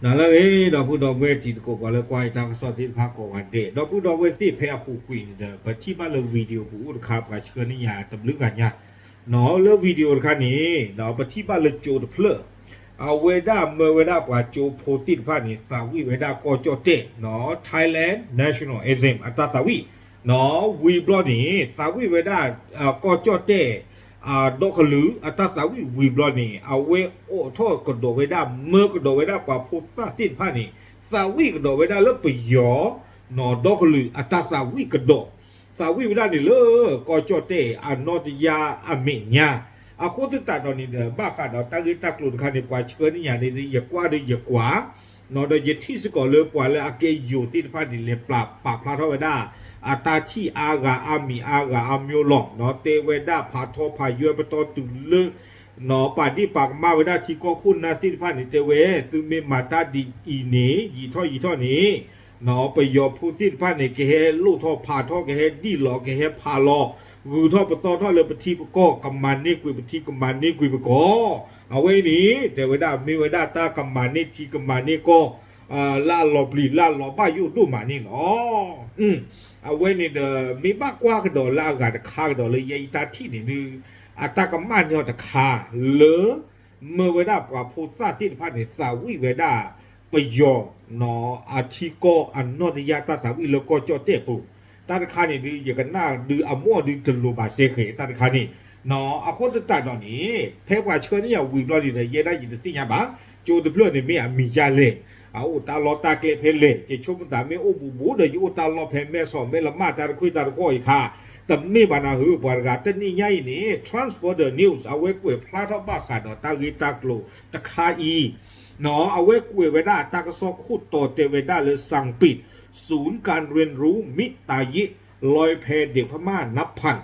နၤလၢအဂ့ၤ ဒီပုၢ်ဒီဝဲၢ်တံၤသကိး ပှၤလၢကွၢ်ယတၢ်ကစီၣ်သ့ၣ်တဖၣ်ကိးဂၤဒဲး, ဒီပုၢ်ဒီဝဲၢ်သ့ၣ်ဖဲအပူၤကွံာ်န့ၣ်ဒီး ပထံၣ်ဘၣ်လၢ video ပူၤအိၣ်တခါ ပှၤဆှၢန့ၢ်ယၤတဘျုးဂၤညါ, လၢ video တခါန့ၣ် ပထံၣ်ဘၣ်လၢကၠိတဖျၢၣ် အဝဲဒၣ်မၢဝဲဒၣ်ပှၤကၠိဖိသ့ၣ်တဖၣ်န့ၣ် သးဝံၣ်ဝဲဒၣ်ကီၢ်ကၠီၣ်တဲၣ် Thailand National Anthem အတၢ်သးဝံၣ် ဝံၤဘျီန့ၣ် သးဝံၣ်ဝဲဒၣ် ကီၢ်ကၠီၣ်တဲၣ် ဒီကလုာ်အတၢ်သးဝံၣ်ဝံၤဘျီန့ၣ် အဝဲအိးထီၣ်ကဒီးဝဲဒၣ် မၢကဒီးဝဲဒၣ်ပှၤဖိသၣ်သ့ၣ်တဖၣ်န့ၣ် သးဝံၣ်ကဒီးဝဲဒၣ်လၢပယီၤ ဒီကလုာ်အတၢ်သးဝံၣ်ကဒီး သးဝံၣ်ဝဲဒၣ်န့ၣ်လၢ ကီၢ်ကၠီၣ်တဲၣ်အနီၢ်တယၢ်အမဲာ်ညါ, အဃိသတးဒီးန့ၣ်ဒီး ဘၣ်ဃးဒီးတၢ်ဂ့ၢ်တၢ်ကျိၤတခါန့ၣ် ပှၤဆှၢန့ၢ်ယၤန့ၣ် ယကွၢ်ဒီးယကွၢ် ဒီးယထံၣ်စ့ၢ်ကီးလၢပှၤလၢအကဲယိၤသ့ၣ်တဖၣ်န့ၣ် လဲၤပာ်ဖျါထီၣ်ဝဲဒၣ် အတၢ်ထံၣ်အါဂၤအါမံၤအါဂၤအါမျိၤလီၤ, တဲဝဲဒၣ်ဖးထီဖးယွဲပတီၢ်တုၤလၢ ပာ်ဒ့ၣ်ပာ်ကမၣ်ဝဲဒၣ်ထံကီၢ်ခိၣ်နၢ်သ့ၣ်တဖၣ်န့ၣ် တဲဝဲ သုမ့ၢ်မၤတၢ်ဒ်အံၤန့ၣ် ယံာ်ထီၣ်ယံာ်ထီၣ်န့ၣ် ပယီၤဖိသ့ၣ်တဖၣ်န့ၣ် ကဟဲလိၣ်ထီၣ်ဖးထီၣ် ကဟဲဒံၣ်လီၤ ကဟဲဖးလီၤ ဂုၤထီၣ်ပသီထီၣ်လၢပထံပကီၢ် ကမၤန့ၢ်ကွံာ်ပထံ ကမၤန့ၢ်ကွံာ်ပကီၢ်, အဝဲအံၤန့ၣ် တဲဝဲဒၣ်မ့ၢ်ဝဲဒၣ်တၢ်ကမၤန့ၢ်ထံကမၤန့ၢ်ကီၢ် လၢအလီၤပျံၤလၢအလီၤဘၣ်ယိၣ်ဒိၣ်မးန့ၣ်လီၤ. အဝဲန့ၣ်ဒီး မ့ၢ်ဘၣ်ကွၢ်ကဒီးလၢအဂၤတခါကဒီးလၢယဲယတၢ်ထံၣ်န့ၣ်ဒုး အတၢ်ကမၣ်န့ၢ်အီၤတခါ လၢ မၢဝဲဒၣ်ပှၤဖိသၣ်သ့ၣ်တဖၣ်န့ၣ် သးဝံၣ်ဝဲဒၣ် ပယီၤ အထံကီၢ်အနီၢ်တယၢ်တၢ်သးဝံၣ်လၢကီၢ်ကၠီၣ်တဲၣ်ပူၤ, တၢ်တခါန့ၣ်ဒုး ယကနၣ်ဒုးအမိၢ်ဒုးတလိၤဘၣ်စဲဃဲၤ တၢ်တခါန့ၣ် အဃိသတးဒီးန့ၣ် ဖဲပှၤဆှၢန့ၢ်ယၤဝံၤဘျီန့ၣ်ဒီး ယဲဒၣ်ယတသ့ၣ်ညါဘၣ်, ကၠိတဖျၢၣ်န့ၣ်မ့ၢ်အမံၤဒ်လဲၣ်, အအိၣ်တၢ်လီၢ်တၢ်ကျဲဖဲလဲၣ်, ယဆိကမိၣ်သးမ့ၢ်အိၣ်ဘူးဘူးဒီး ယအိၣ်တၢ်လီၢ်ဖဲမဲၢ်ဆီး မ့ၢ်လၢမၢ်တၢ်တခွ့ၣ်တၢ်တဃီၣ်အံၤခါ, တမ့ၢ်ဘၣ်နၤဧၢ ပှၤတဂၤ တနံၤညါအံၤန့ၣ် Transworld News အဝဲကွဲးဖျါထီၣ်ဘၣ်ဃးဒီးတၢ်ဂ့ၢ်တၢ်ကျိၤတခါအံၤ အဝဲကွဲးဝဲဒၣ်တၢ်ကစီၣ်ခိၣ်တီတဲဝဲဒၣ်လၢ สั่งปิด ศูนย์การเรียนรู้มิตรตาเยะ ลอยแพเด็กพม่านับพัน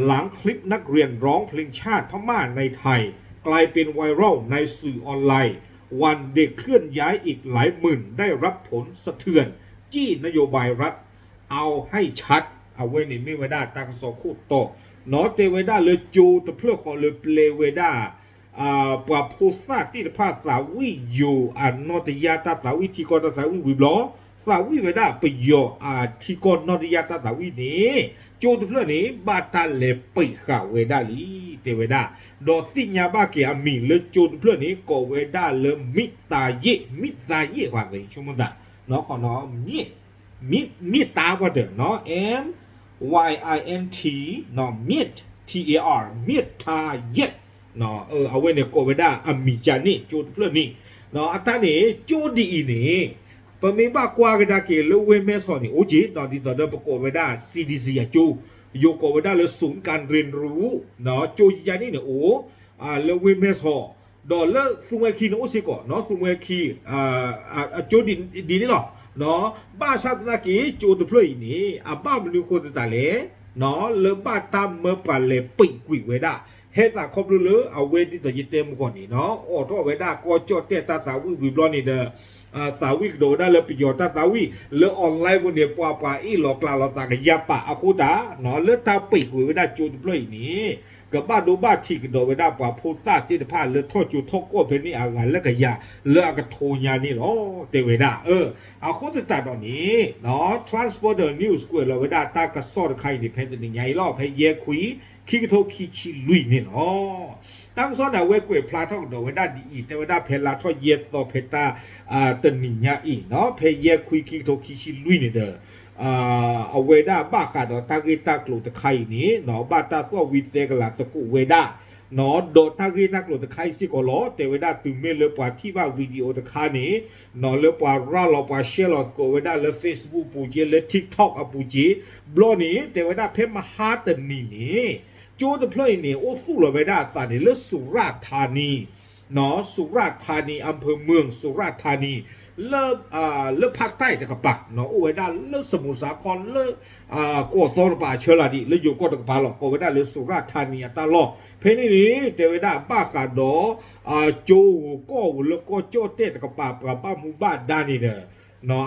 หลังคลิปนักเรียนร้องเพลงชาติพม่าในไทย กลายเป็นไวรัลในสื่อออนไลน์ วันเด็กเคลื่อนย้ายอีกหลายหมื่นได้รับผลสะเทือน จี้นโยบายรัฐเอาให้ชัด အဝဲန့ၣ်မ့ၢ်ဝဲဒၣ်တၢ်ကစီၣ်ခိၣ်တီ နီၢ်တဲဝဲဒၣ်လၢကၠိတဖျၢၣ်ဃီလၢပျဲဝဲဒၣ် ပှၤဖိသၣ်သ့ၣ်တဖၣ်သးဝံၣ်ယိၤအနီၢ်တယၢ်တၢ်သးဝံၣ်ထံကီၢ်တၢ်သးဝံၣ်ဝံၤဘျီ, သးဝံၣ်ဝဲဒၣ်ပယီၤအထံကီၢ်နီၢ်တယၢ်တၢ်သးဝံၣ်န့ၣ်, ကၠိတဖျၢၣ်န့ၣ် ဘၣ်တၢ်လဲၤပိတ်ဃာ်ဝဲဒၣ်လံ တဲဝဲဒၣ်, ဒီးသ့ၣ်ညါဘၣ်က့ၤအမံၤလၢကၠိတဖျၢၣ်န့ၣ် ကိးဝဲဒၣ်လၢ မံၣ်တၤယ့ၣ်, မံၣ်တၤယ့ၣ် ပှၤသ့ဆိကမိၣ်သး မံၣ်တၤပှၤတၢၢ်နီၢ် M Y I N T မံၣ် T A R မံၣ်တၤယ့ၣ်, အဝဲန့ၣ်ကိးဝဲဒၣ်အမံၤကန့ၣ် ကၠိတဖျၢၣ်န့ၣ်, အတၢ်န့ၣ် ကၠိဒ်အံၤန့ၣ် ပမ့ၢ်ဘၣ်ကွၢ်ကဒါက့ၤလၢဝ့ၢ်မဲၢ်ဆီးန့ၣ် အိၣ်က့ၤ ဒ်သိးဒီးပကိးဝဲဒၣ် C D C အကၠိ, ယိၤကိးဝဲဒၣ်လၢ ศูนย์การเรียนรู้ ကၠိယၤန့ၣ်န့ၣ်အိၣ် လၢဝ့ၢ်မဲၢ်ဆီး, ဒီးလၢသူမွဲခံန့ၣ်အိၣ်စ့ၢ်ကီး နီၢ် သူမွဲခံ အကၠိဒ်န့ၣ်လီၤ. ဘၣ်ဆၣ်သနာ်က့ ကၠိတဖျၢၣ်အံၤန့ၣ် အဘၣ်မနုၤဃိသတးလဲၣ်, လၢဘၣ်တၢ်မၢပှၤလဲၤပိတ်ကွံာ်ဝဲဒၣ်, ဟဲသးခီဖျိလၢအဝဲဒ်သိးယတဲမုၢ်ကီၢ်န့ၣ် အိးထီၣ်ဝဲဒၣ်ကီၢ်ကၠီၣ်တဲၣ်တၢ်သးဝံၣ်ဝံၤဘျီန့ၣ်ဒီး သးဝံၣ်ကဒီးဝဲဒၣ်လၢပယီၤတၢ်သးဝံၣ် လၢ online ပူၤန့ၣ် ပှၤပှၤအ့ၣ်လိာ်ကျးလိာ်သးကယၤပာ်အဃိသတး လၢတၢ်ပိတ်ကွံာ်ဝဲဒၣ်ကၠိတဖျၢၣ်အံၤန့ၣ် ကဘၣ်ဒိဘၣ်ထံးကဒီးဝဲဒၣ်ပှၤဖိသၣ်သ့ၣ်တဖၣ်လၢထီၣ်ကၠိထီၣ်ကီၢ်ဖဲန့ၣ်အဂၤလၢကယၤလၢအကထိညါန့ၣ်လီၤ တဲဝဲဒၣ်. အဃိသတးဒီးန့ၣ် Transworld News ကွဲးလီၤဝဲဒၣ်တၢ်ကစီၣ်တခါအံၤန့ၣ် ဖဲတနံၤညါအံၤလီၤ ဖဲယဲၢ်ခွံ ခံကထိခံဆံလွံၢ်န့ၣ်လီၤ. တၢ်ကစီၣ်န့ၣ် အဝဲကွဲးဖျါထီၣ်ကဒီးဝဲဒၣ်ဒ်အံၤ တဲဝဲဒၣ်ဖဲလါထီၣ်ယဲၢ်သီ ဖဲတၢ် တနံၤညါအံၤ ဖဲယဲၢ်ခွံ ခံကထိခံဆံလွံၢ်န့ၣ်ဒီး အဝဲဒၣ်ဘၣ်ဃးဒီးတၢ်ဂ့ၢ်တၢ်ကျိၤတခါအံၤန့ၣ် ဘၣ်တၢ်သီၣ်ဝံသဲကလၤသကိးဝဲဒၣ် ဒီးတၢ်ဂ့ၢ်တၢ်ကျိၤတခါအံၤစ့ၢ်ကီးလီၤ တဲဝဲဒၣ်တုၤမ့ၢ်လၢပှၤထံၣ်ဘၣ် video တခါန့ၣ် လၢပှၤရၤလီၤပှၤ share လီၤသကိးဝဲဒၣ်လၢ Facebook ပူၤက့ လၢ TikTok အပူၤက့ ဘျီန့ၣ် တဲဝဲဒၣ်ဖဲမဟါတနံၤန့ၣ် ကၠိတဖျၢၣ်အံၤန့ၣ် အိၣ်သူၣ်လီၤဝဲဒၣ်အသးန့ၣ် လၢ สุราษฎร์ธานี สุราษฎร์ธานี อำเภอเมือง สุราษฎร์ธานี လၢ လၢဖၣ်တၢၣ်တကပၤ အိၣ်ဝဲဒၣ်လၢ สมุทรสาคร လၢ ကီၢ်သီတကပၤအဆၢလီၤဒံး လၢယိၤကီၢ်တကပၤလီၤ ကိးဝဲဒၣ်လၢ สุราษฎร์ธานี အတၢ်လီၢ် ဖဲန့ၣ်န့ၣ် တဲဝဲဒၣ်ဘၣ်ဃးဒီး ကၠိဧိၤကီၢ်ဧိၤလၢကီၢ်ကၠီၣ်တဲၣ်တကပၤ ပှၤဘၣ်မူဘၣ်ဒါန့ၣ်ဒီး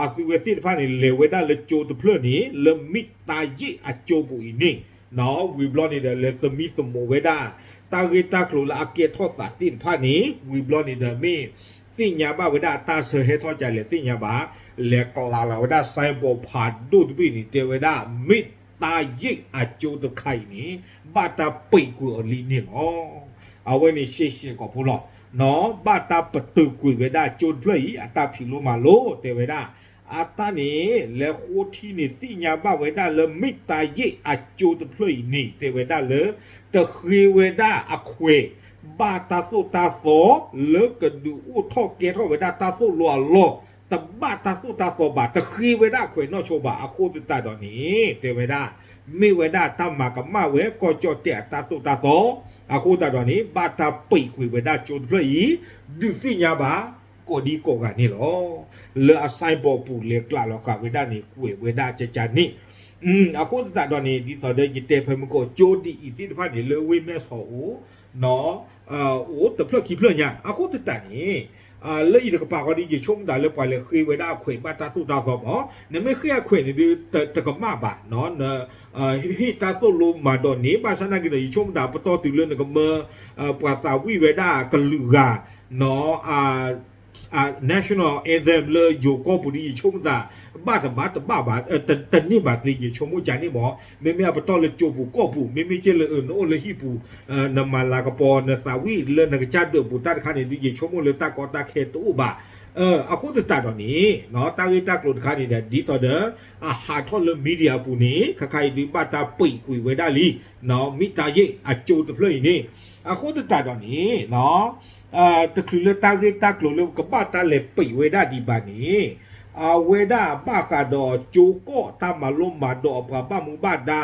အသုဝဲသ့ၣ်တဖၣ်န့ၣ် လဲၤဝဲဒၣ်လၢကၠိတဖျၢၣ်န့ၣ် လၢမံၣ်တၤယ့ၣ်အကၠိပူၤအံၤန့ၣ် ဝံၤဘျီန့ၣ်ဒီး လဲၤသမံသမိးဝဲဒၣ် တၢ်ဂ့ၢ်တၢ်ကျိၤလၢအကဲထီၣ်သးသ့ၣ်တဖၣ်န့ၣ် ဝံၤဘျီန့ၣ်ဒီးမ့ၢ် သ့ၣ်ညါဘၣ်ဝဲဒၣ်တၢ်ဆၢဟဲထီၣ်ကလဲၤသ့ၣ်ညါဘၣ်, လဲၤကျးလီၤဝဲဒၣ် signboard ဖးဒိၣ်တဘ့ၣ်န့ၣ် တဲဝဲဒၣ် မ့ၢ်တၢ်ယ့ၣ်အကၠိတခါအံၤန့ၣ် ဘၣ်တၢ်ပံာ်ကွံာ်အီၤလံန့ၣ်လီၤ. အဝဲန့ၣ်ရှဲရှဲကိာ်ဖိလီၤ. ဘၣ်တၢ်ပတုာ်ကွံာ်ဝဲဒၣ်ကၠိတဖျၢၣ်အံၤ အတၢ်ဖံးလိမၤလိ တဲဝဲဒၣ် အတၢ်န့ၣ် လဲၤဃိထံန့ၣ် သ့ၣ်ညါဘၣ်ဝဲဒၣ်လၢ မ့ၢ်တၢ်ယ့ၣ်အကၠိတဖျၢၣ်အံၤန့ၣ် တဲဝဲဒၣ်လၢ တဃ့ဝဲဒၣ်အခွဲး ဘၣ်တၢ်သိၣ်တၢ်သီ လၢကဒုးအိၣ်ထီၣ်ကဲထီၣ်ဝဲဒၣ်တၢ်သိၣ်လိအလီၢ်, တဘၣ်တၢ်သိၣ်တၢ်သီဘၣ်, တဃ့ဝဲဒၣ်အခွဲးနီၢ်ဆိဘၣ်. အဃိသတးဒီးန့ၣ် တဲဝဲဒၣ် မ့ၢ်ဝဲဒၣ်တၢ်မၤကမၣ်ဝဲကီၢ်ကၠီၣ်တဲၣ်အတၢ်သိၣ်တၢ်သီ, အဃိသတးဒီးန့ၣ် ဘၣ်တၢ်ပံာ်ကွံာ်ဝဲဒၣ်ကၠိတဖျၢၣ်အံၤ ဒုးသ့ၣ်ညါဘၣ် ကိးဒံကိးဂၤန့ၣ်လီၤ. လၢအ signboard ပူၤလဲၤကျးလီၤဃာ်ဝဲဒၣ်န့ၣ် ကွဲးဝဲဒၣ်ကကန့ၣ် အဃိသတးဒီးန့ၣ် ဒ်သိးဒီးယတဲဖဲမုၢ်ကီၢ် ကၠိဒ်အံၤသ့ၣ်တဖၣ်န့ၣ် လၢဝ့ၢ်မဲၢ်ဆီးအိၣ် အိၣ်တဖျၢၣ်ခံဖျၢၣ်ညါ. အဃိသတးန့ၣ် လၢအံၤတကပၤဃီဒီး ယဆိကမိၣ်သးလၢပှၤလဲၤဃ့ဝဲဒၣ်အခွဲးဘၣ်တၢ်သိၣ်တၢ်သီမး, နမ့ၢ်ဃ့အခွဲးန့ၣ်ဒုး တကမၣ်ဘၣ်, ဟ့ၣ်တၢ်သိၣ်လိမၤဒိးန့ၣ် ဘၣ်ဆၣ်သနာ်က့ဒီး ယဆိကမိၣ်သးပတီၢ်တုၤလၢနကမၢ ပှၤသးဝံၣ်ဝဲဒၣ်ကလုာ်ဂၤ national anthem လၢယိၤကီၢ်ပူၤဒီး ယဆိကမိၣ်သး ဘၣ်တဘၣ်တဘၣ်ဘၣ်, တန့ၢ်ဘၣ်သ့ ယဆိကမိၣ်ကန့ၣ်မး, မ့မ့ၢ်အပတီၢ်လၢကၠိပူၤကီၢ်ပူၤ, မ့မ့ၢ်ကဲလၢနအိၣ်လၢဟံၣ်ပူၤ နမၤလၤကပီၤ နသးဝံၣ်လၢနကစၢ်ဒၢးပူၤတၢ်တခါန့ၣ်ဒုး ယဆိကမိၣ်လၢတၢ်ကီတၢ်ခဲတအိၣ်ဘၣ်. အဃိသတးဒီးန့ၣ် တၢ်ဂ့ၢ်တၢ်ကျိၤတခါန့ၣ်ဒီး ဒ်သိးဒီး အဟးထီၣ်လၢ media အပူၤန့ၣ် ခါခါအံၤဒုးဘၣ်တၢ်ပံာ်ကွံာ်ဝဲဒၣ်လံ မ့ၢ်တၢ်ယ့ၣ်အကၠိတဖျၢၣ်အံၤန့ၣ်. အဃိသတးဒီးန့ၣ် တချုးလၢတၢ်ဂ့ၢ်တၢ်ကျိၤလၢကဘၣ်တၢ်လဲၤပံာ်ဝဲဒၣ်ဒံးဘၣ်န့ၣ် အဝဲဒၣ်ဘၣ်ဃးဒီးကၠိကီၢ်တၢ်မၤလိမၤဒိးအပှၤဘၣ်မူဘၣ်ဒါ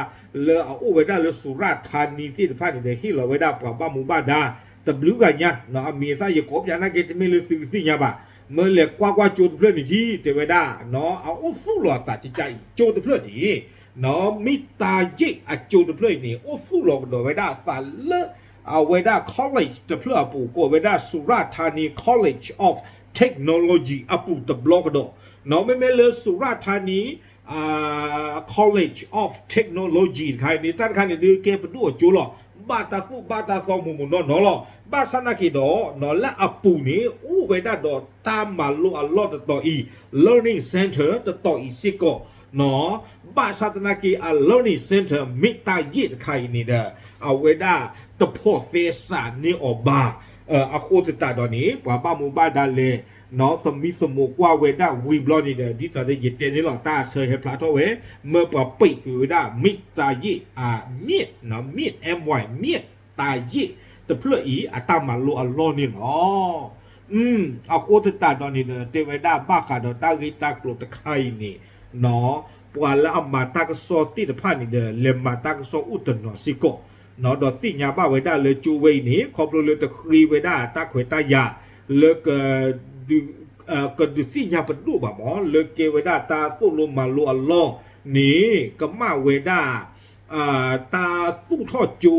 လၢအအိၣ်ဝဲဒၣ်လၢ စူၤရၣ်ထါနံသ့ၣ်တဖၣ်န့ၣ်ဒီး ဟ့ၣ်လီၤဝဲဒၣ်ပှၤဘၣ်မူဘၣ်ဒါ တဘျုးဂၤညါ, အမံၤအသၣ်ယကိးပၠးနာ်က့ တမ့ၢ်လၢသုကသ့ၣ်ညါဘၣ်, မ့ၢ်လဲၤကွၢ်ကွၢ်ကၠိတဖျၢၣ်န့ၣ်ထံ တဲဝဲဒၣ် အအိၣ်သူၣ်လီၤအသးကကါအံၤ ကၠိတဖျၢၣ်န့ၣ် မ့ၢ်တၢ်ယ့ၣ်အကၠိတဖျၢၣ်အံၤန့ၣ် အိၣ်သူၣ်လီၤကဒီးဝဲဒၣ်အသးလၢ အဝဲဒၣ် college တဖျၢၣ်အပူၤ ကိးဝဲဒၣ် Surat Thani College of Technology အပူၤတဘျီကဒီး, မ့မ့ၢ်လၢ Surat Thani College of Technology တခါအံၤန့ၣ် တၢ်တခါန့ၣ်ဒုးကဲပဒိၣ်အကၠိလီၤ. ဘၣ်တၢ်သိၣ်ဘၣ်တၢ်သီမိၢ်မိၢ်နီၢ်နီၢ်လီၤ. ဘၣ်ဆၣ်သနာ်က့ဒီး လၢအပူၤန့ၣ် အိၣ်ဝဲဒၣ်ဒီးတၢ်မၤလိအလီၢ်တတီၤအံၤ learning center တတီၤအံၤစ့ၢ်ကီး ဘၣ်ဆၣ်သနာ်က့ အ learning center မ့ၢ်တၢ်ယ့ၣ်တခါအံၤန့ၣ်ဒီး အဝဲဒၣ်တဖိးသဲစးန့ၢ်အီၤဘၣ်. အဃိသတးဒီးန့ၣ် ပှၤဘၣ်မူဘၣ်ဒါလဲၤ သမံသမိးကွၢ်ဝဲဒၣ်ဝံၤဘျီန့ၣ်ဒီး ဒ်သိးဒီးယတဲန့ၣ်လီၤ တၢ်ဆၢဟဲဖျါထီၣ်ဝဲ မ့ၢ်ပှၤပံာ်ကွံာ်ဝဲဒၣ် မ့ၢ်တၢ်ယ့ၣ် မ့ၢ် မ့ၢ် မ့ၢ်တၢ်ယ့ၣ်တဖျၢၣ်အံၤ အတၢ်မၤလိအလီၢ်န့ၣ်လီၤ. အဃိသတးဒီးန့ၣ်ဒီး တဲဝဲဒၣ်ဘၣ်ဃးဒီးတၢ်ဂ့ၢ်တၢ်ကျိၤတခါအံၤန့ၣ် ပှၤလၢအမၤတၢ်ကစီၣ်သ့ၣ်တဖၣ်န့ၣ်ဒီး လဲၤမၤတၢ်ကစီၣ်အိၣ်တနီၤစ့ၢ်ကီး ဒီးသ့ၣ်ညါဘၣ်ဝဲဒၣ်လၢကၠိဝဲအံၤန့ၣ် ခီဖျိလၢတဃ့ဝဲဒၣ်တၢ်ခွဲးတၢ်ယာ် လၢ ကဒုးသ့ၣ်ညါပဒိၣ်ဘၣ်မး လၢကဲဝဲဒၣ်တၢ်သိၣ်လိမၤလိအလီၢ်န့ၣ် ကမၣ်ဝဲဒၣ် တၢ်သူၣ်ထီၣ်ကၠိ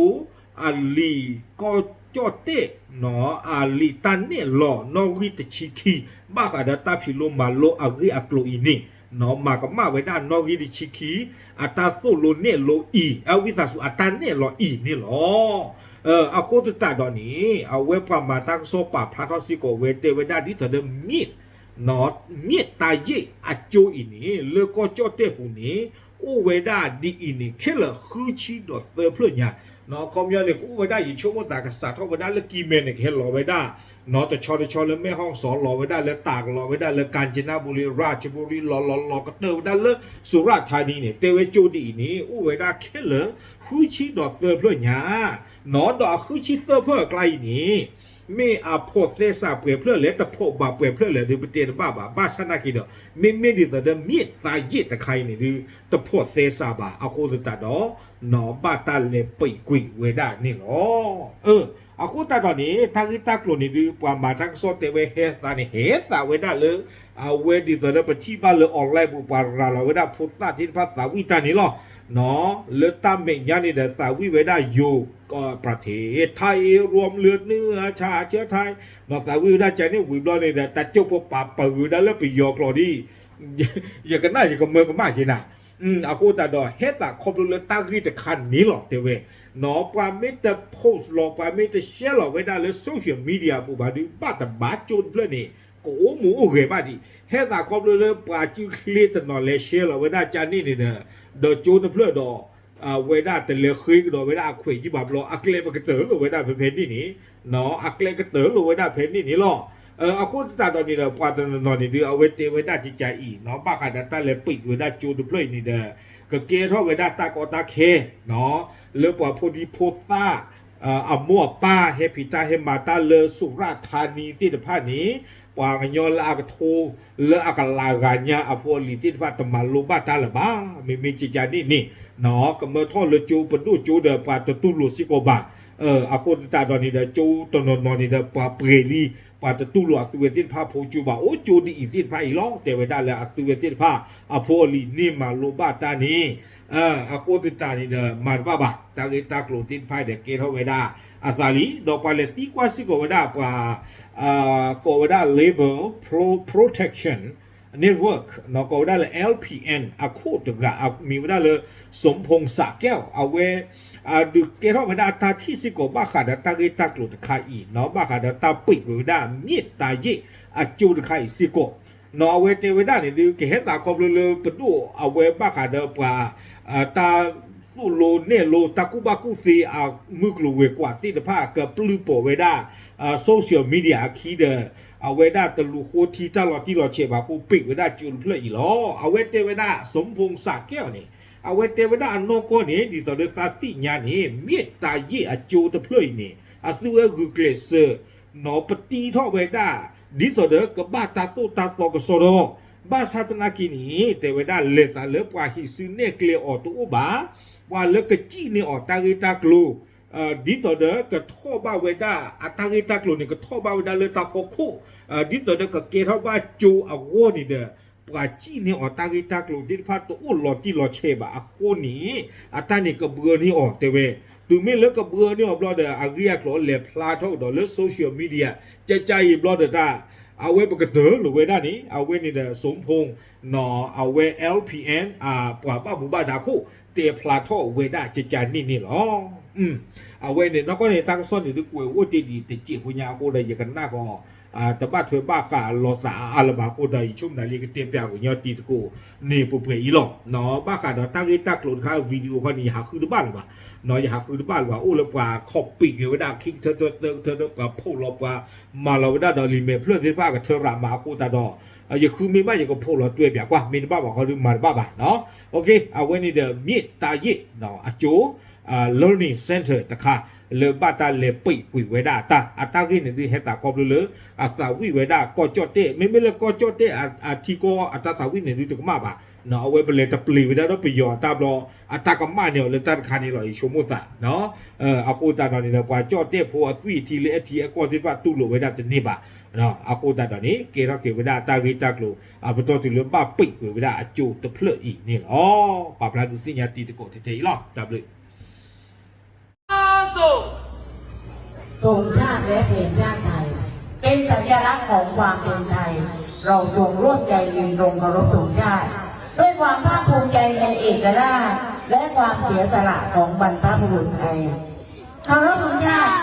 အလံာ်ကီၢ်ကၠီၣ်တဲၣ် အလံာ်တၢ်နဲၣ်လီၤနီၣ်ဂံၢ်တဆံခံ ဘၣ်ဃးဒီးတၢ်ဖံးလိမၤလိအဂ့ၢ်အကျိၤအံၤန့ၣ် မၤကမၣ်ဝဲဒၣ်နီၣ်ဂံၢ်တဆံခံ အတၢ်သိၣ်လိနဲၣ်လိအံၤ အဝံသးစူၤအတၢ်နဲၣ်လီၤအံၤန့ၣ်လီၤ. အဃိသတးဒီးန့ၣ် အဝဲပှၤမၤတၢ်ကစီၣ်ပာ်ဖျါထီၣ်စ့ၢ်ကီးဝဲတဲဝဲဒၣ်ဒ်သိးဒီး မ့ၢ် မ့ၢ်တၢ်ယ့ၣ်အကၠိအံၤန့ၣ် လၢကီၢ်ကၠီၣ်တဲၣ်ပူၤန့ၣ် အိၣ်ဝဲဒၣ်ဒ်အံၤန့ၣ် ခဲလၢာ်ဃုဆံဒီးသၢဖျၢၣ်ညါ, ခီပညီန့ၣ် ကအိၣ်ဝဲဒၣ် ယဆိကမိၣ်သးကစးထီၣ်ဝဲဒၣ်လၢကံၢ်မဲန့ၣ် ကဟဲလီၤဝဲဒၣ် တဆီတဆီလၢမဲၢ်ဟီၣ်စီၤ လီၤဝဲဒၣ်လၢတၢ်ကလီၤဝဲဒၣ်လၢ ကၣ်စနဘူရံ ရၣ်စဘူရံ လီၤလီၤလီၤကတၢၢ်ဝဲဒၣ်လၢ စူၤရၣ်ထါနံန့ၣ် တဲဝဲကၠိဒ်အံၤန့ၣ် အိၣ်ဝဲဒၣ်ခဲလၢာ်ဃုဆံဒီးသၢဖျၢၣ်ညါ ဒီးအဃုဆံသၢဖျၢၣ်အကျါအံၤန့ၣ် မ့ၢ်အဖိးသဲစးပှဲၤဖျၢၣ်လဲၣ် တဖိးဘၣ်ပှဲၤဖျၢၣ်လဲၣ်ဒီး ပတဲတဘၣ်ဘၣ်. ဘၣ်ဆၣ်သနာ်က့ဒီး မ့မ့ၢ်ဒ်သိးဒီး မ့ၢ်တၢ်ယ့ၣ်တခါအံၤန့ၣ်ဒုး တဖိးသဲစးဘၣ်. အဃိသတးဒီး ဘၣ်တၢ်လဲၤပံာ်ကွံာ်ဝဲဒၣ်န့ၣ်လီၤ. အဃိသတးဒီးန့ၣ် တၢ်ဂ့ၢ်တၢ်ကျိၤန့ၣ်ဒုး ပှၤမၤတၢ်ကစီၣ်တဲဝဲဟဲသးန့ၣ် ဟဲသးဝဲဒၣ်လၢ အဝဲဒ်သိးဒီးပထံၣ်ဘၣ်လၢ online ပူၤ ပှၤရၤလီၤဝဲဒၣ်ဖိသၣ်သ့ၣ်တဖၣ်သးဝံၣ်တၢ်န့ၣ်လီၤ. လၢတၢ်မဲာ်ညါန့ၣ်ဒီး သးဝံၣ်ဝဲဒၣ်ယိၤ ประเทศไทยรวมเลือดเนื้อชาติเชื้อไทย ဒီးသးဝံၣ်ဝဲဒၣ်ကန့ၣ်ဝံၤဘျီန့ၣ်ဒီး တၢ်ကၠိၣ်ဖိပာ်ပၢၢ်ဝဲဒၣ်လၢပယီၤကျိာ်ဒ် ယကနၣ်ယကမၢကမၣ်က့ၤနၤ. အဃိသတးဒီး ဟဲသးခီဖျိလၢတၢ်ဂ့ၢ်တခါန့ၣ်လီၤ တဲဝဲ. ပှၤမ့ၢ်တ post လီၤ ပှၤမ့ၢ်တ share လီၤဝဲဒၣ်လၢ social media ပူၤဘၣ်ဒီး ဘၣ်တဘၣ်ကၠိတဖျၢၣ်န့ၣ် ကအိၣ်မူအိၣ်ဂဲၤဘၣ်ဒံး, ဟဲသးခီဖျိလၢပှၤစုချ့တနီၤလဲၤရှဲလီၤဝဲဒၣ်ကန့ၣ်န့ၣ်ဒီး, ဒီးကၠိတဖျၢၣ်ဒီး ဝဲဒၣ်တလဲၤဃ့ကဒီးဝဲဒၣ်အခွဲးယံာ်ဘၣ်ဘျီ အကျဲပကတၢၢ်လိာ်ဝဲဒၣ်ဖဲဖဲန့ၣ်န့ၣ်, အကျဲကတၢၢ်လိာ်ဝဲဒၣ်ဖဲန့ၣ်န့ၣ်လီၤ. အဃိသတးဒီးန့ၣ်ဒီး ပှၤတနီၤနီၤန့ၣ်ဒုး အဝဲတဲဝဲဒၣ်ကကးအံၤနီၤ, ဘၣ်ဃးဒီးတၢ်လဲၤပံးဝဲဒၣ်ကၠိတဖျၢၣ်အံၤန့ၣ်ဒီး ကကဲထီၣ်ဝဲဒၣ်တၢ်ကီတၢ်ခဲ လၢပှၤဖိဒံဖိသၣ် အမိၢ်အပၢ်ဟဲဖံးတၢ်ဟဲမၤတၢ်လၢ စူရၣ်ထါနံ သ့ၣ်တဖၣ်န့ၣ်, ပှၤကညီလၢအကထိ လၢအကလၤဂၤညါအဖိအလံၤသ့ၣ်တဖၣ် တမၤလိဘၣ်တၢ်လၢၤဘၣ်. မ့မ့ၢ်ကကးန့ၣ်န့ၣ်, ကမၢထီၣ်လၢကၠိပဒိၣ်ကၠိဒီးပှၤတတူၢ်လိာ်စ့ၢ်ကီးဘၣ်. အဃိသတးဒီးန့ၣ်ဒီး ကၠိတနီၤနီၤန့ၣ်ဒီး ပှၤပှဲၤလံ, ပှၤတတူၢ်လိာ်အသုဝဲသ့ၣ်တဖၣ်ဖိကၠိဘၣ်. အိၣ်ကၠိဒ်အံၤသ့ၣ်တဖၣ်အံၤလီၤ. တဲဝဲဒၣ်လၢအသုဝဲသ့ၣ်တဖၣ် အဖိအလံၤန့ၢ်မၤလိဘၣ်တၢ်န့ၣ် အဃိသတးန့ၣ်ဒီး မၤတဘၣ်ဘၣ်. တၢ်ဂ့ၢ်တၢ်ကျိၤသ့ၣ်တဖၣ်ဒီး ကဲထီၣ်ဝဲဒၣ်အသးလံ. ဒီးပှၤလဲၤသံကွၢ်စ့ၢ်ကီးဝဲဒၣ်ပှၤ ကိးဝဲဒၣ် Labor Pro- Protection Network ကိးဝဲဒၣ်လၢ L P N အခိၣ်တဂၤ အမံၤဝဲဒၣ်လၢ စူဖူစးကဲး အဝဲ ဒုးကဲထီၣ်ဝဲဒၣ်တၢ်ထံၣ်စ့ၢ်ကီး ဘၣ်ဃးဒီးတၢ်ဂ့ၢ်တၢ်ကျိၤတခါအံၤနီၤ, ဘၣ်ဃးဒီးတၢ်ပံးကွံာ်ဝဲဒၣ် မ့ၢ်တၢ်ယ့ၢ်အကၠိတခါအံၤစ့ၢ်ကီးနီၤ. အဝဲတဲဝဲဒၣ်န့ၣ်ဒုး ကဟဲသးခီဖျိလၢပဒိၣ်အဝဲဘၣ်ဃးဒီးပှၤ တၢ်သိၣ်လိနဲၣ်လိ တၢ်ကူၣ်ဘၣ်ကူၣ်သ့အမုၢ်ကျိၤဝဲၤကွာ်သ့ၣ်တဖၣ် ကပျုၢ်ပိာ်ဝဲဒၣ် social media အခံဒီး အဝဲဒၣ်တလူၤဃိထံတၢ်လီၤတံၢ်လီၤဆဲးဘၣ်အဃိ ပံးဝဲဒၣ်ကၠိတဖျၢၣ်အံၤလီၤ. အဝဲတဲဝဲဒၣ် စူဖူစးကဲးအီၤန့ၣ်, အဝဲတဲဝဲဒၣ်အနီၢ်ကီၢ်န့ၣ် ဒ်သိးဒီးသးသ့ၣ်ညါန့ၣ် မ့ၢ်တၢ်ယ့ၢ်အကၠိတဖျၢၣ်အံၤန့ၣ် အသုဝဲဂုာ်ကျဲးစၢး နီၤပတံထီၣ်ဝဲဒၣ် ဒ်သိးဒီးကဘၣ်တၢ်သိၣ်တၢ်သီကစီဒီ, ဘၣ်ဆၣ်သနာ်က့န့ၣ် တဲဝဲဒၣ်လဲၤသးလၢပှၤဟံးစုနဲၣ်ကျဲအီၤတအိၣ်ဘၣ်, ပှၤလၢကစံၣ်န့ၢ်အီၤတၢ်ဂ့ၢ်တၢ်ကျိၤ ဒ်သိးဒီးကထီၣ်ဘၣ်ဝဲဒၣ် အတၢ်ဂ့ၢ်တၢ်ကျိၤန့ၣ် ကထီၣ်ဘၣ်ဝဲဒၣ်လၢတၢ်ဖီခိၣ်, ဒ်သိးဒီးကကဲထီၣ်ဘၣ်ကၠိအဂီၢ်န့ၣ်ဒီး ပှၤစံၣ်န့ၢ်အီၤတၢ်ဂ့ၢ်တၢ်ကျိၤသ့ၣ်တဖၣ်တအိၣ်လီၤတံၢ်လီၤဆဲးဘၣ်အဃိန့ၣ် အတၢ်န့ၣ်ကဘှၢန့ၢ်အီၤတဲဝဲ, တုၤမ့ၢ်လၢကဘှၢန့ၢ်အီၤဘျီဒီး အဂ့ၢ်အကျိၤလဲၤဖျါထီၣ်ကဒီးလၢ social media ကကါအံၤဘျီဒီးတၢ် အဝဲပကတၢၢ်လိာ်ဝဲဒၣ်န့ၣ် အဝဲန့ၣ်ဒီး စူဖူ အဝဲ L P N အပှၤဘၣ်မူဘၣ်ဒါခိၣ် တဲဖျါထီၣ်ဝဲဒၣ်ကကါန့ၣ်န့ၣ်လီၤ. အဝဲန့ၣ် နီၢ်ကီၢ်န့ၣ် တၢ်ကစီၣ်န့ၣ်ဒုးကွဲးအိၣ်တ့ၢ်ဒံးတစဲးဖိညါအဃိဒီး ယကနၣ်ဃီ တဘၣ်ထွဲဘၣ်ဃးလီၤသးအါအါလၢၤဘၣ်အဃိဒီး ယဆိကမိၣ်လၢယကတဲပၠးကညီတံၤသကိးန့ၣ်ပှဲၤပှဲၤအံၤလီၤ. ဘၣ်ဃးဒီးတၢ်ဂ့ၢ်တၢ်ကျိၤတခါ video ခီန့ၣ် ယဟးဃုတဘၣ်လၢၤဘၣ်, ယဟးဃုတဘၣ်လၢၤဘၣ် အိၣ်လၢပှၤ copy က့ၤဝဲဒၣ်ခံကထၢထၢသၢကထၢဒီး ပှၤဖီၣ်လီၤပှၤမၤလီၤဝဲဒၣ်ဒီး လံာ်မဲာ်ဖျၢၣ်သ့ၣ်တဖၣ်ကထၢရးမၤအဃိသတးဒီး ယဃုမ့ၢ်ဘၣ်ယကဖီၣ်လီၤတွဲပၠးကွၢ် မ့ၢ်တဘၣ်ဘၣ်ဃီဒုးမၤတဘၣ်ဘၣ်နီၤ. အဝဲန့ၣ်ဒီး မ့ၢ်တၢ်ယ့ၢ်အကၠိ learning center တခါ လၢဘၣ်တၢ်လဲၤပံးကွံာ်ဝဲဒၣ်အတၢ် အတၢ်ဂ့ၢ်န့ၣ်ဒုးဟဲသးခီဖျိလၢ အသးဝံၣ်ဝဲဒၣ်ကီၢ်ကၠီၣ်တဲၣ် မ့မ့ၢ်လၢကီၢ်ကၠီၣ်တဲၣ်အထံကီၢ်အတၢ်သးဝံၣ်န့ၣ်ဒုးတကမၣ်ဘၣ်, အဝဲပလဲၤတပျ့ၤဝဲဒၣ်ဒီးပယီၤအတၢ်ဘျီ အတၢ်ကမၣ်န့ၢ်အီၤလၢတၢ်တခါန့ၣ်လီၤ ယဆိကမိၣ်သး အဃိသတးဒီးန့ၣ်ဒီး ပှၤကၠီၣ်တဲၣ်ဖိအသွံၣ်အထံလၢအထံအကီၢ်သ့ၣ်တဖၣ်တူၢ်လိာ်ဝဲဒၣ်တန့ၢ်ဘၣ်. အဃိသတးဒီးန့ၣ် ကဲထီၣ်က့ၤဝဲဒၣ်တၢ်ဂ့ၢ်တၢ်ကျိၤ အပတီၢ်တုၤလၢဘၣ်ပံးကွံာ်ဝဲဒၣ်အကၠိတဖျၢၣ်အံၤန့ၣ်လီၤ. ပာ်ဖျါဒုးသ့ၣ်ညါတံၤသကိးထဲထဲအံၤလီၤ. တၢ်ဘျုး ธงชาติและเพลงชาติไทย เป็นสัญลักษณ์ของความเป็นไทย เราจงร่วมใจยืนตรงเคารพธงชาติ ด้วยความภาคภูมิใจในเอกราช และความเสียสละของบรรพบุรุษไทย เคารพธงชาติ